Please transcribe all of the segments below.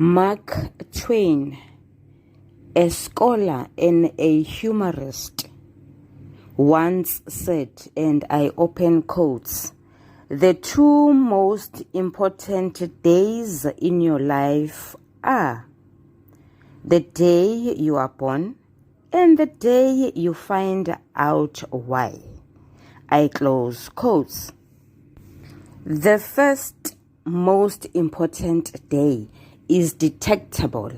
Mark Twain, a scholar and a humorist, once said, and I open quotes, "The two most important days in your life are the day you are born and the day you find out why." I close quotes. The first most important day is detectable.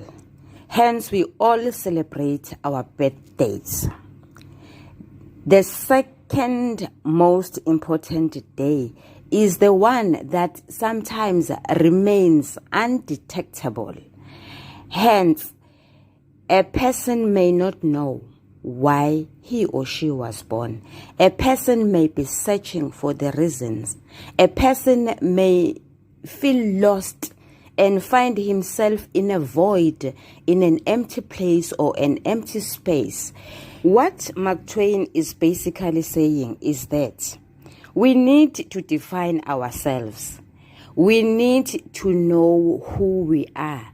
Hence, we all celebrate our birthdays. The second most important day is the one that sometimes remains undetectable. Hence, a person may not know why he or she was born. A person may be searching for the reasons. A person may feel lost and find himself in a void, in an empty place or an empty space. What Mark Twain is basically saying is that we need to define ourselves. We need to know who we are.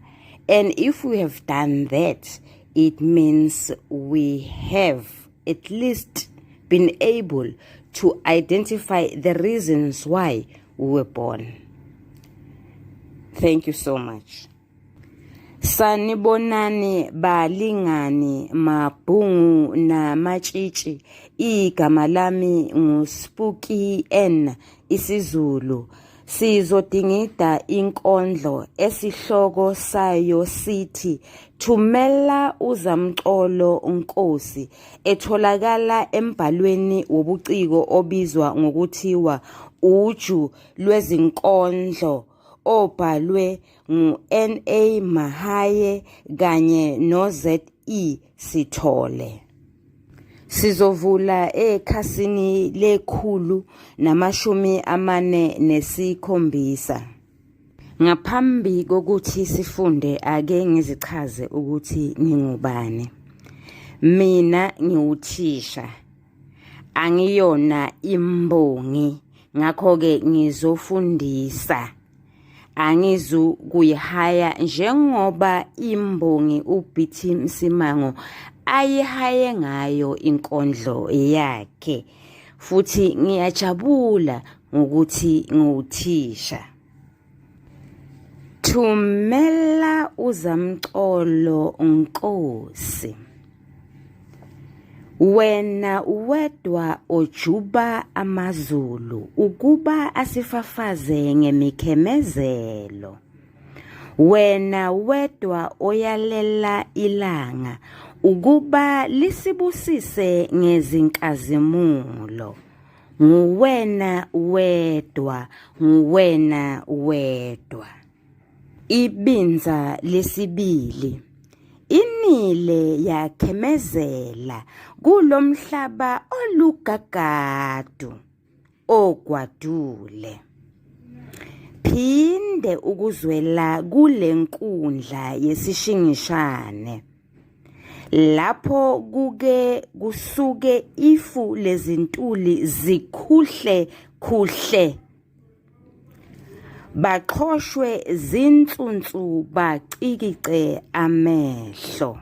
And if we have done that, it means we have at least been able to identify the reasons why we were born. Thank you so much. Sanibonani balingani, mabhungu namatshitshi. Igama lami nguSpooky N isiZulu. Sizodingida inkondlo esihloko sayo sithi Thumela uZamcolo Nkosi, etholakala embhalweni wobuciko obizwa ngokuthiwa Uju Lwezinkondlo, obhalwe ngu-N.A Mahaye kanye no-Z.E Sithole. Sizovula ekhasini le-147. Ngaphambi kokuthi sifunde, ake ngizichaze ukuthi ngingubani. Mina ngiwuthisha, angiyona imbongi, ngakho-ke ngizofundisa. Angizukuyihaya njengoba imbongi uBT Msimango ayihaye ngayo inkondlo yakhe, futhi ngiyajabula ngokuthi ngiwuthisha. Thumela uZamcolo Nkosi. Wena wedwa ojuba amazulu ukuba asifafaze ngemikhemezelo. Wena wedwa oyalela ilanga ukuba lisibusise ngezinkazimulo. Nguwena wedwa, nguwena wedwa. Ibinza lesibili. Inile yakhemezela kulomhlaba olugagadu ogwadule. Phinde ukuzwela kule nkundla yesishingishane. Lapho kuke kusuke ifu lezintuli zikhuhle khuhle, baxhoshwe zinsunsu, bacikice amehlo.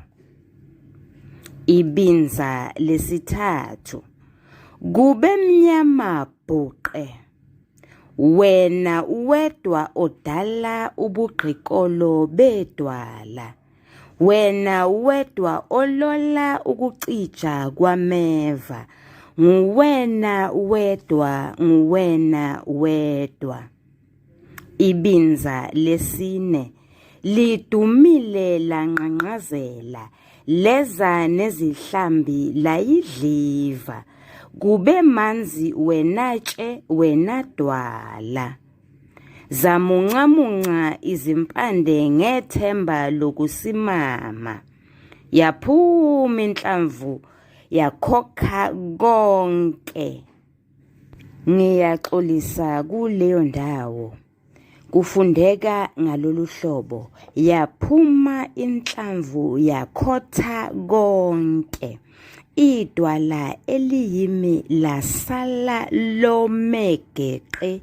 Ibinza lesithathu. Kube mnyama bhuqe. Wena wedwa odala ubugqikolo bedwala. Wena wedwa olola ukucija kwameva. Nguwena wedwa, nguwena wedwa. Ibinza lesine. Lidumile lanqanqazela, leza nezihlambi layidliva. Kube manzi wena tshe, wena dwala. Zamuncamunca izimpande ngethemba lokusimama. Yaphuma inhlamvu yakhokha konke. Ngiyaxolisa kuleyo ndawo. Kufundeka ngalolu hlobo, yaphuma inhlamvu yakhotha konke. Idwala eliyimi lasala lome geqe.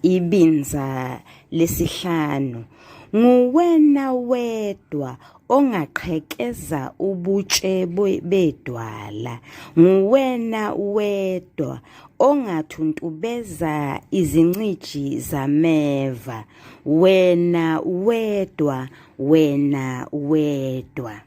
Ibinza lesihlanu. Nguwena wedwa ongaqhekeza ubutshe bedwala. Nguwena wedwa ongathuntubeza izinciji zameva. Wena wedwa, wena wedwa.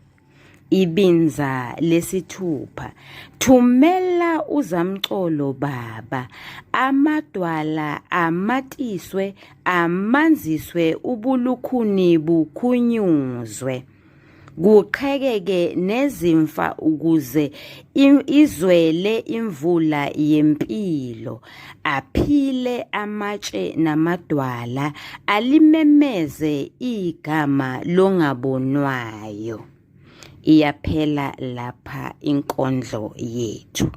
Ibinza lesithupha. Thumela uzamcolo baba, amadwala amatiswe, amanziswe ubulukhuni bukhunyuzwe. Kuqhekeke nezimfa ukuze izwele imvula yempilo. Aphile amatshe namadwala, alimemeze igama longabonwayo. Iyaphela lapha inkondlo yethu.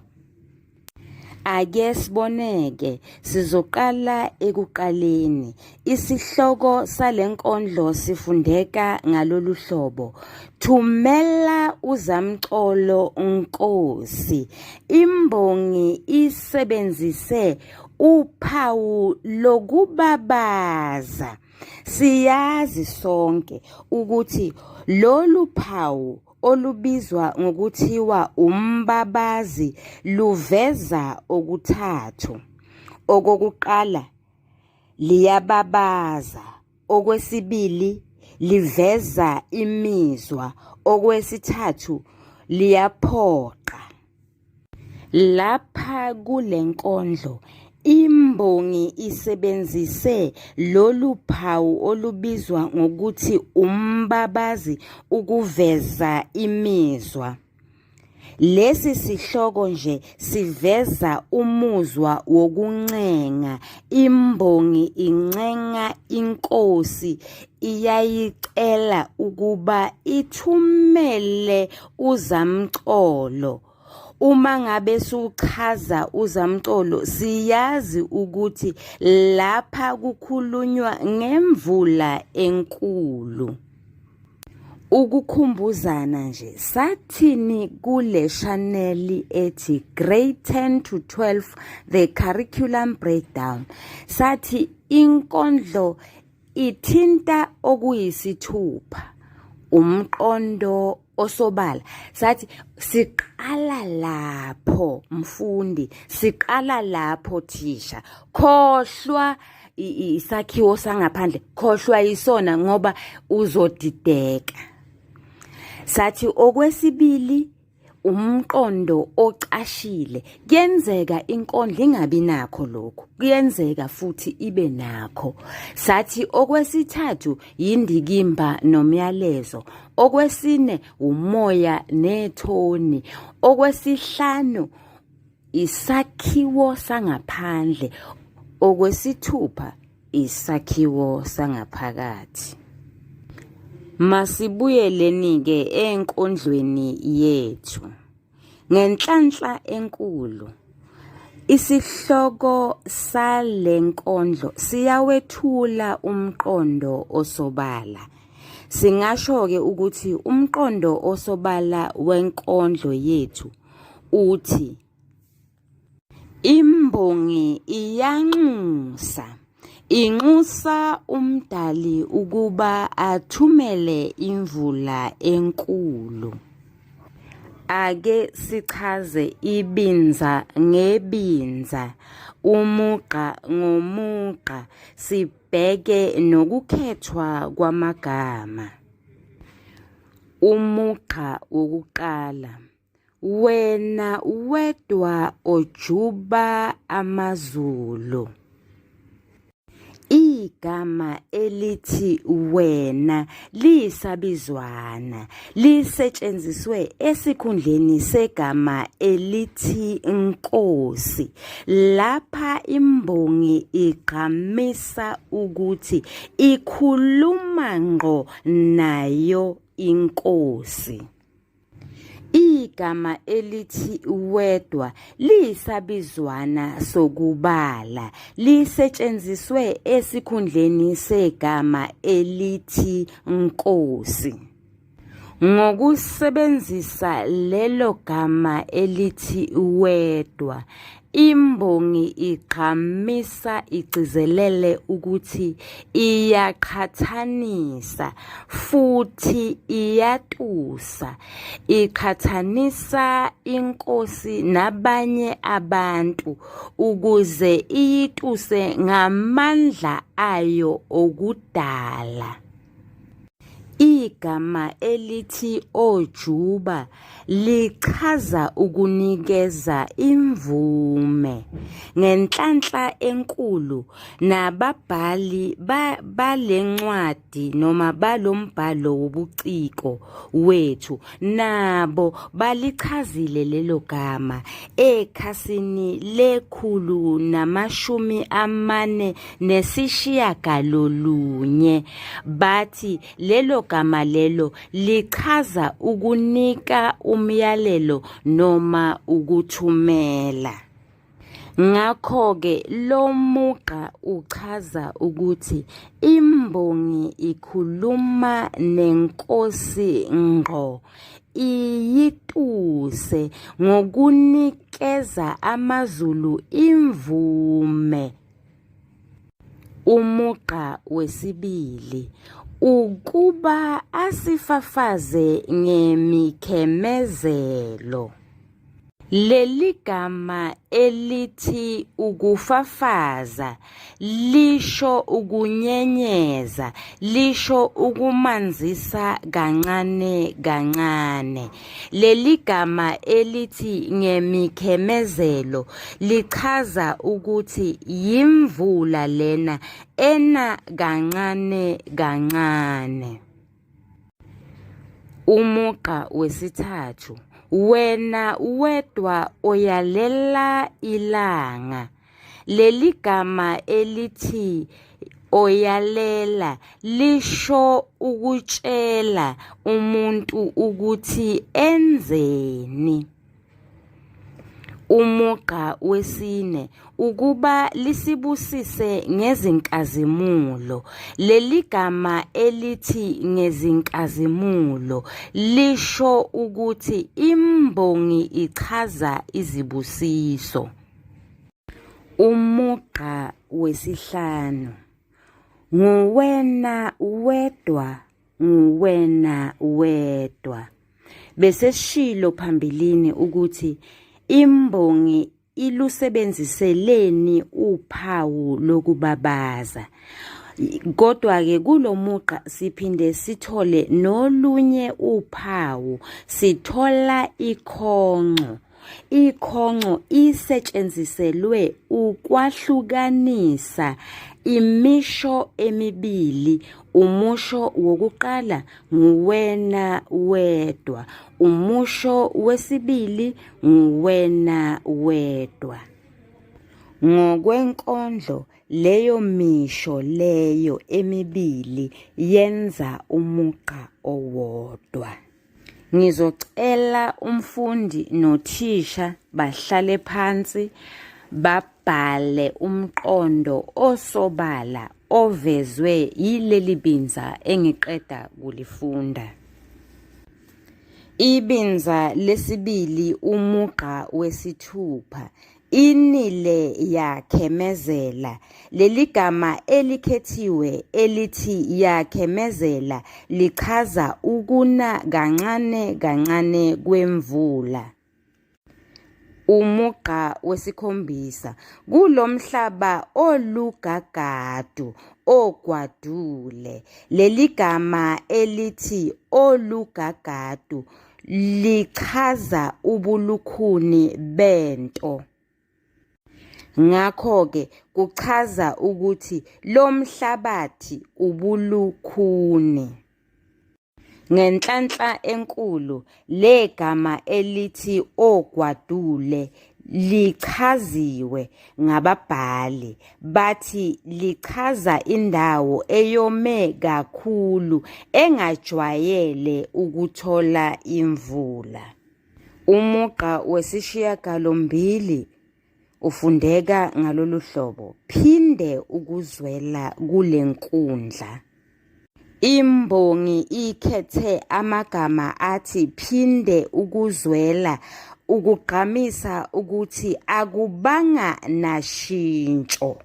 Ake siboneke, sizoqala ekuqaleni. Isihloko sale nkondlo sifundeka ngalolu hlobo. Thumela uzamcolo Nkosi. Imbongi isebenzise uphawu lokubabaza. Siyazi sonke ukuthi lolu phawu olubizwa ngokuthiwa umbabazi luveza okuthathu. Okokuqala, liyababaza. Okwesibili, liveza imizwa. Okwesithathu, liyaphoqa. Lapha kule nkondlo imbongi isebenzise lolu phawu olubizwa ngokuthi umbabazi ukuveza imizwa. Lesi sihloko nje siveza umuzwa wokuncenga, imbongi incenga inkosi iyayicela ukuba ithumele uzamcolo. Uma ngabe suchaza uzamcolo siyazi ukuthi lapha kukhulunywa ngemvula enkulu. Ukukhumbuzana nje sathini kule shaneli ethi grade 10 to 12 the curriculum breakdown sathi inkondlo ithinta okuyisithupha umqondo osobala sathi siqala lapho mfundi siqala lapho thisha khohlwa isakhiwo sangaphandle khohlwa yisona ngoba uzodideka sathi okwesibili umqondo ocashile kuyenzeka inkondlo ingabi nakho lokhu kuyenzeka futhi ibe nakho sathi okwesithathu yindikimba nomyalezo okwesine umoya nethoni okwesihlanu isakhiwo sangaphandle okwesithupha isakhiwo sangaphakathi. Masibuyeleni-ke enkondlweni yethu. Ngenhlanhla enkulu, isihloko sale nkondlo siyawethula umqondo osobala. Singasho-ke ukuthi umqondo osobala wenkondlo yethu uthi Imbongi iyanxusa, inxusa uMdali ukuba athumele imvula enkulu. Ake sichaze ibinza ngebinza, umugqa ngomugqa, sibheke nokukhethwa kwamagama. Umugqa wokuqala. Wena wedwa ojuba amazulu. Igama elithi wena liyisabizwana lisetshenziswe esikhundleni segama elithi Nkosi. Lapha imbongi igqamisa ukuthi ikhuluma ngqo nayo inkosi. Igama elithi wedwa liyisabizwana sokubala lisetshenziswe esikhundleni segama elithi Nkosi. Ngokusebenzisa lelo gama elithi wedwa, Imbongi igqamisa igcizelele ukuthi iyaqhathanisa futhi iyatusa. Iqhathanisa inkosi nabanye abantu ukuze iyituse ngamandla ayo okudala. Igama elithi ojuba lichaza ukunikeza imvume. Ngenhlanhla enkulu nababhali bale ncwadi noma balo mbhalo wobuciko wethu nabo balichazile lelo gama ekhasini le-149 bathi lelo gama lelo lichaza ukunika umyalelo noma ukuthumela. Ngakho-ke lo mugqa uchaza ukuthi imbongi ikhuluma nenkosi ngqo iyituse ngokunikeza amaZulu imvume. Umugqa wesibili ukuba asifafaze ngemikhemezelo. Leli gama elithi ukufafaza lisho ukunyenyeza, lisho ukumanzisa kancane kancane. Leli gama elithi ngemikhemezelo lichaza ukuthi yimvula lena ena kancane kancane. Umugqa wesithathu, wena wedwa oyalela ilanga. Leli gama elithi oyalela lisho ukutshela umuntu ukuthi enzeni. Umugqa wesine ukuba lisibusise ngezinkazimulo. Leli gama elithi ngezinkazimulo lisho ukuthi imbongi ichaza izibusiso. Umugqa wesihlanu nguwena wedwa nguwena wedwa. Beseshilo phambilini ukuthi imbongi ilusebenziseleni uphawu lokubabaza. Kodwa-ke kulo mugqa siphinde sithole nolunye uphawu, sithola ikhonco. Ikhonco isetshenziselwe ukwahlukanisa imisho emibili. Umusho wokuqala nguwena wedwa, umusho wesibili nguwena wedwa. Ngokwenkondlo leyo misho leyo emibili yenza umugqa owodwa. Ngizocela umfundi nothisha bahlale phansi babhale umqondo osobala ovezwe yileli binza engiqeda kulifunda. Ibinza lesibili umugqa wesithupha Inile yakhemezela. Leli gama elikhethiwe elithi yakhemezela lichaza ukuna kancane kancane kwemvula. Umugqa wesikhombisa kulo mhlaba olugagadu ogwadule. Leli gama elithi olugagadu lichaza ubulukhuni bento. Ngakho-ke kuchaza ukuthi lo mhlabathi ubulukhuni. Ngenhlanhla enkulu le gama elithi ogwadule lichaziwe ngababhali bathi lichaza indawo eyome kakhulu engajwayele ukuthola imvula. Umugqa wesishiyagalombili ufundeka ngalolu hlobo, phinde ukuzwela kule nkundla. Imbongi ikhethe amagama athi phinde ukuzwela ukugqamisa ukuthi akubanga nashintsho.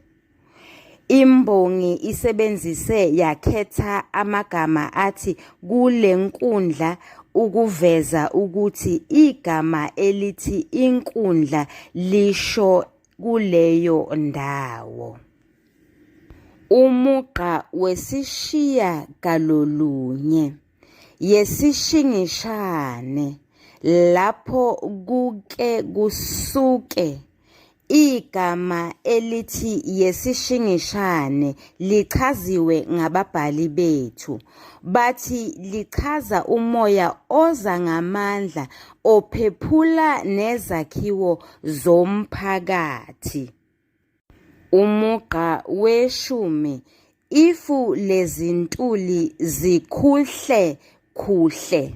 Imbongi isebenzise yakhetha amagama athi kule nkundla ukuveza ukuthi igama elithi inkundla lisho kuleyo ndawo. Umugqa wesishiyagalolunye yesishingishane lapho kuke kusuke Igama elithi yesishingishane lichaziwe ngababhali bethu. Bathi lichaza umoya oza ngamandla ophephula nezakhiwo zomphakathi. Umugqa weshumi Ifu lezintuli zikhuhle khuhle.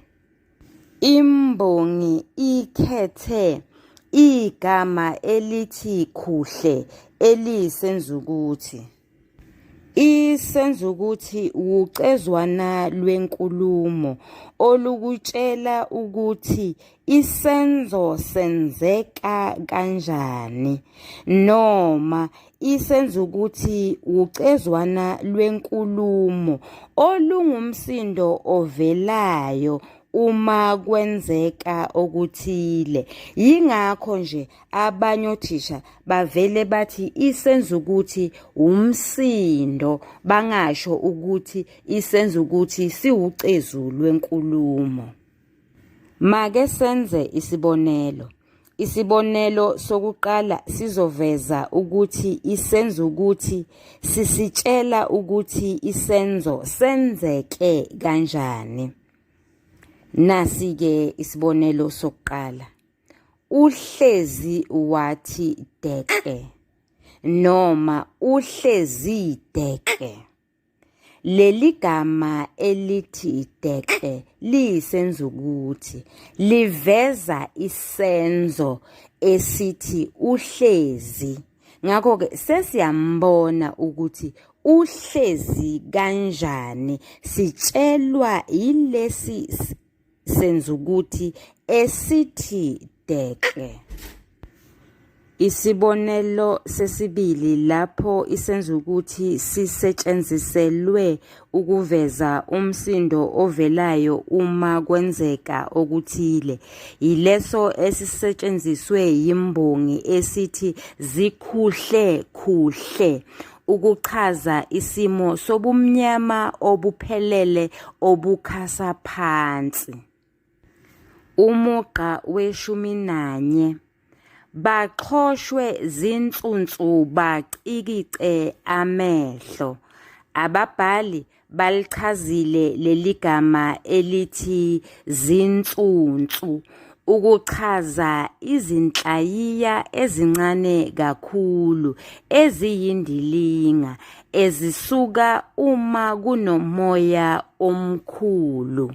Imbongi ikhethe igama elithi khuhle eliyisenzukuthi. Isenzukuthi wucezwana lwenkulumo olukutshela ukuthi isenzo senzeka kanjani noma isenzukuthi wucezwana lwenkulumo olungumsindo ovelayo uma kwenzeka okuthile. Yingakho nje abanye othisha bavele bathi isenzukuthi umsindo bangasho ukuthi isenzukuthi siwucezu lwenkulumo. Make senze isibonelo. Isibonelo sokuqala sizoveza ukuthi isenzukuthi sisitshela ukuthi isenzo senzeke kanjani. Nasi-ke isibonelo sokuqala. Uhlezi wathi dekle noma uhlezi dekle. Leli gama elithi dekle liyisenzukuthi, liveza isenzo esithi uhlezi. Ngakho-ke sesiyambona ukuthi uhlezi kanjani, sitshelwa yilesi senzukuthi esithi dekle. Isibonelo sesibili lapho isenzukuthi sisetshenziselwe ukuveza umsindo ovelayo uma kwenzeka okuthile, yileso esisetshenziswe yimbongi esithi zikhuhle khuhle ukuchaza isimo sobumnyama obuphelele obukhasa phansi. Umugqa weshumi nanye Baxhoshwe zinsunsu bacikice amehlo. Ababhali balichazile leli gama elithi zinsunsu ukuchaza izinhlayiya ezincane kakhulu eziyindilinga ezisuka uma kunomoya omkhulu.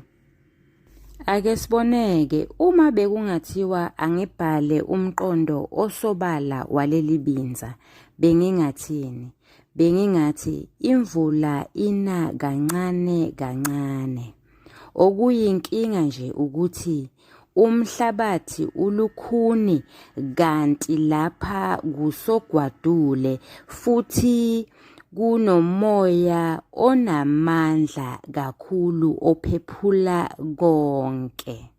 Ake siboneke uma bekungathiwa angibhale umqondo osobala waleli binza bengingathini? Bengingathi imvula ina kancane kancane. Okuyinkinga nje ukuthi umhlabathi ulukhuni kanti lapha kusogwadule futhi kunomoya onamandla kakhulu ophephula konke.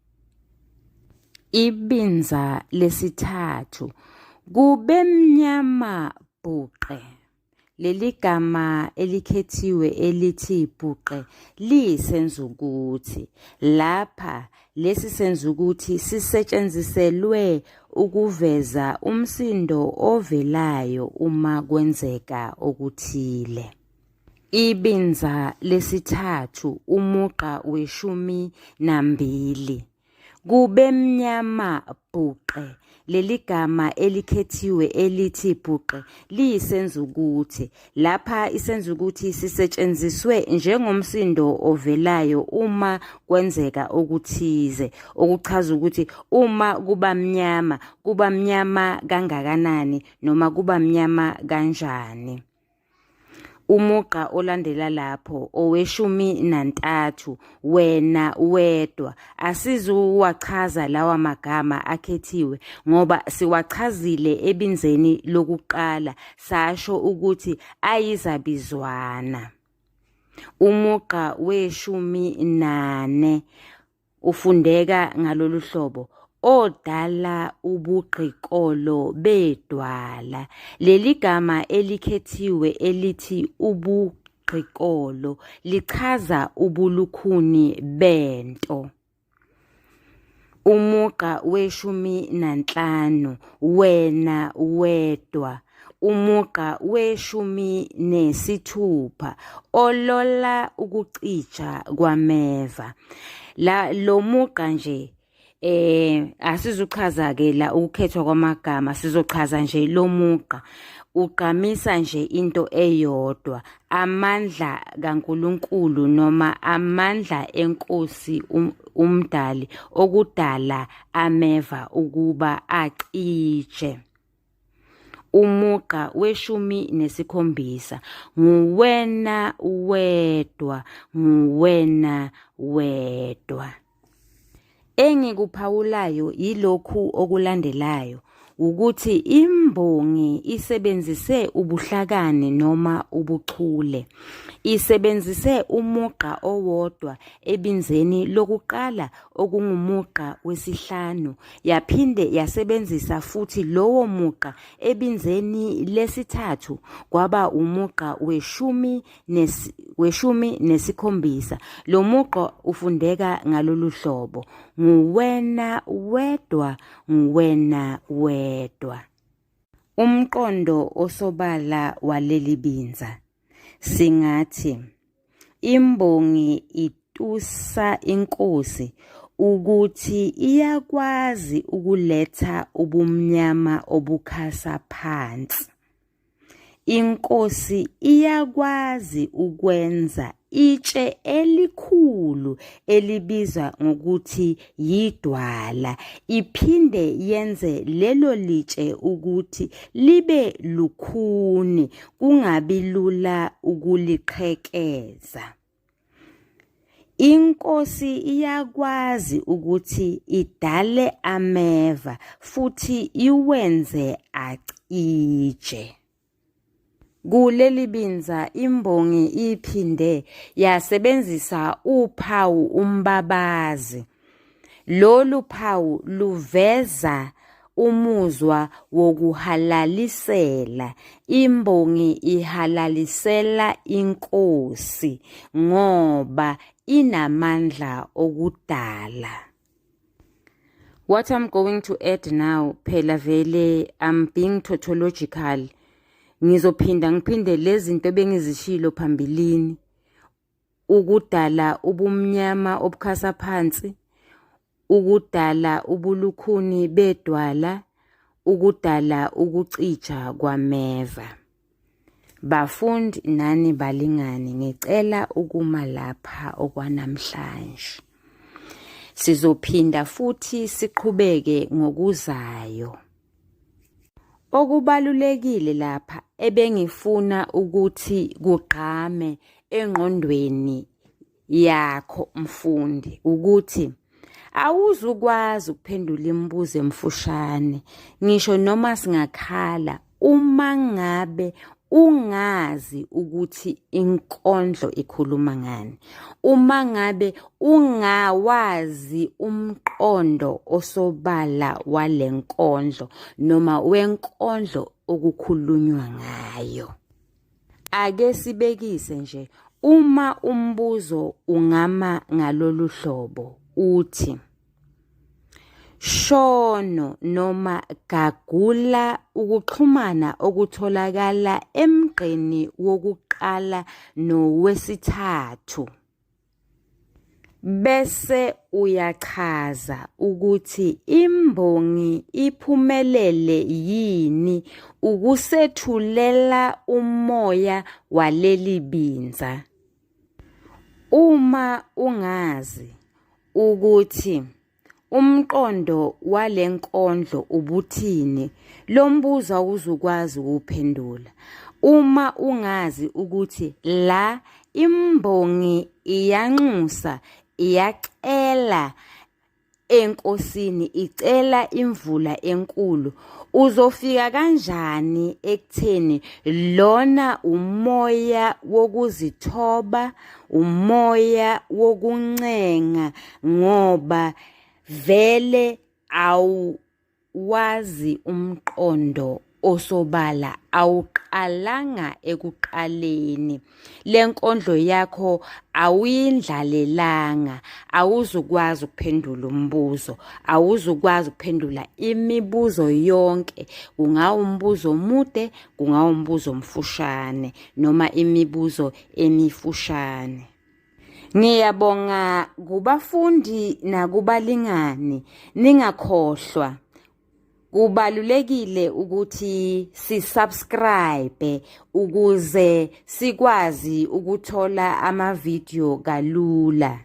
Ibinza lesithathu kube mnyama bhuqe. Leli gama elikhethiwe elithi bhuqe liyisenzukuthi. Lapha lesi senzukuthi sisetshenziselwe ukuveza umsindo ovelayo uma kwenzeka okuthile. Ibinza lesithathu umugqa weshumi nambili. Kube mnyama bhuqe. Leli gama elikhethiwe elithi bhuqe liyisenzukuthi. Lapha isenzukuthi sisetshenziswe njengomsindo ovelayo uma kwenzeka okuthize, okuchaza ukuthi uma kuba mnyama, kuba mnyama kangakanani noma kuba mnyama kanjani. Umugqa olandela lapho oweshumi nantathu wena wedwa. Asizuwachaza lawa magama akhethiwe ngoba siwachazile ebinzeni lokuqala sasho ukuthi ayizabizwana. Umugqa weshumi nane Ufundeka ngalolu hlobo, Odala ubugqikolo bedwala. Leli gama elikhethiwe elithi ubugqikolo lichaza ubulukhuni bento. Umugqa weshumi nanhlanu, wena wedwa. Umugqa weshumi nesithupha olola ukucija kwameva. La lo mugqa nje asizuchaza ke la ukukhethwa kwamagama sizochaza nje lo mugqa ugqamisa nje into eyodwa amandla kaNkuluNkulu noma amandla enkosi um, umdali okudala ameva ukuba acije Umugqa weshumi nesikhombisa nguwena wedwa, nguwena wedwa. Engikuphawulayo yilokhu okulandelayo ukuthi imbongi isebenzise ubuhlakani noma ubuchule. Isebenzise umugqa owodwa ebinzeni lokuqala okungumugqa wesihlanu Yaphinde yasebenzisa futhi lowo mugqa ebinzeni lesithathu kwaba umugqa weshumi weshumi nesikhombisa. Lo mugqa ufundeka ngalolu hlobo, nguwena wedwa, nguwena wedwa. Umqondo osobala waleli binza singathi imbongi itusa inkosi ukuthi iyakwazi ukuletha ubumnyama obukhasa phansi. Inkosi iyakwazi ukwenza itshe elikhulu elibizwa ngokuthi yidwala iphinde yenze lelo litshe ukuthi libe lukhuni kungabi lula ukuliqhekeza. Inkosi iyakwazi ukuthi idale ameva futhi iwenze acije. Kuleli binza imbongi iphinde yasebenzisa uphawu umbabazi. Lolu phawu luveza umuzwa wokuhalalisela. Imbongi ihalalisela inkosi ngoba inamandla okudala. What I'm going to add now, phela vele I'm being tautological. Ngizophinda ngiphinde lezi zinto ebengizishilo phambilini. Ukudala ubumnyama obukhasa phansi, ukudala ubulukhuni bedwala, ukudala ukucija kwameva. Bafundi nani balingani ngicela ukuma lapha okwanamhlanje. Sizophinda futhi siqhubeke ngokuzayo. Okubalulekile lapha ebengifuna ukuthi kugqame engqondweni yakho mfundi ukuthi awuzukwazi ukuphendula imibuzo emfushane ngisho noma singakhala uma ngabe ungazi ukuthi inkondlo ikhuluma ngani uma ngabe ungawazi umqondo osobala wale nkondlo noma wenkondlo okukhulunywa ngayo. Ake sibekise nje uma umbuzo ungama ngalolu hlobo uthi shono noma gagula ukuxhumana okutholakala emgqeni wokuqala nowesithathu. Bese uyachaza ukuthi imbongi iphumelele yini ukusethulela umoya waleli binza. Uma ungazi ukuthi Umqondo wale nkondlo ubuthini? Lo mbuzo awuzukwazi ukuwuphendula. Uma ungazi ukuthi la imbongi iyanxusa, iyacela enkosini icela imvula enkulu, uzofika kanjani ekutheni lona umoya wokuzithoba, umoya wokuncenga ngoba vele awu Wazi umqondo osobala awuqalanga ekuqaleni. Le nkondlo yakho awuyindlalelanga, awuzukwazi ukuphendula umbuzo, awuzukwazi ukuphendula imibuzo yonke. Kungawumbuzo omude, kungawumbuzo omfushane noma imibuzo emifushane. Ngiyabonga kubafundi nakubalingani ningakhohlwa kubalulekile ukuthi si-subscribe ukuze sikwazi ukuthola amavidiyo kalula.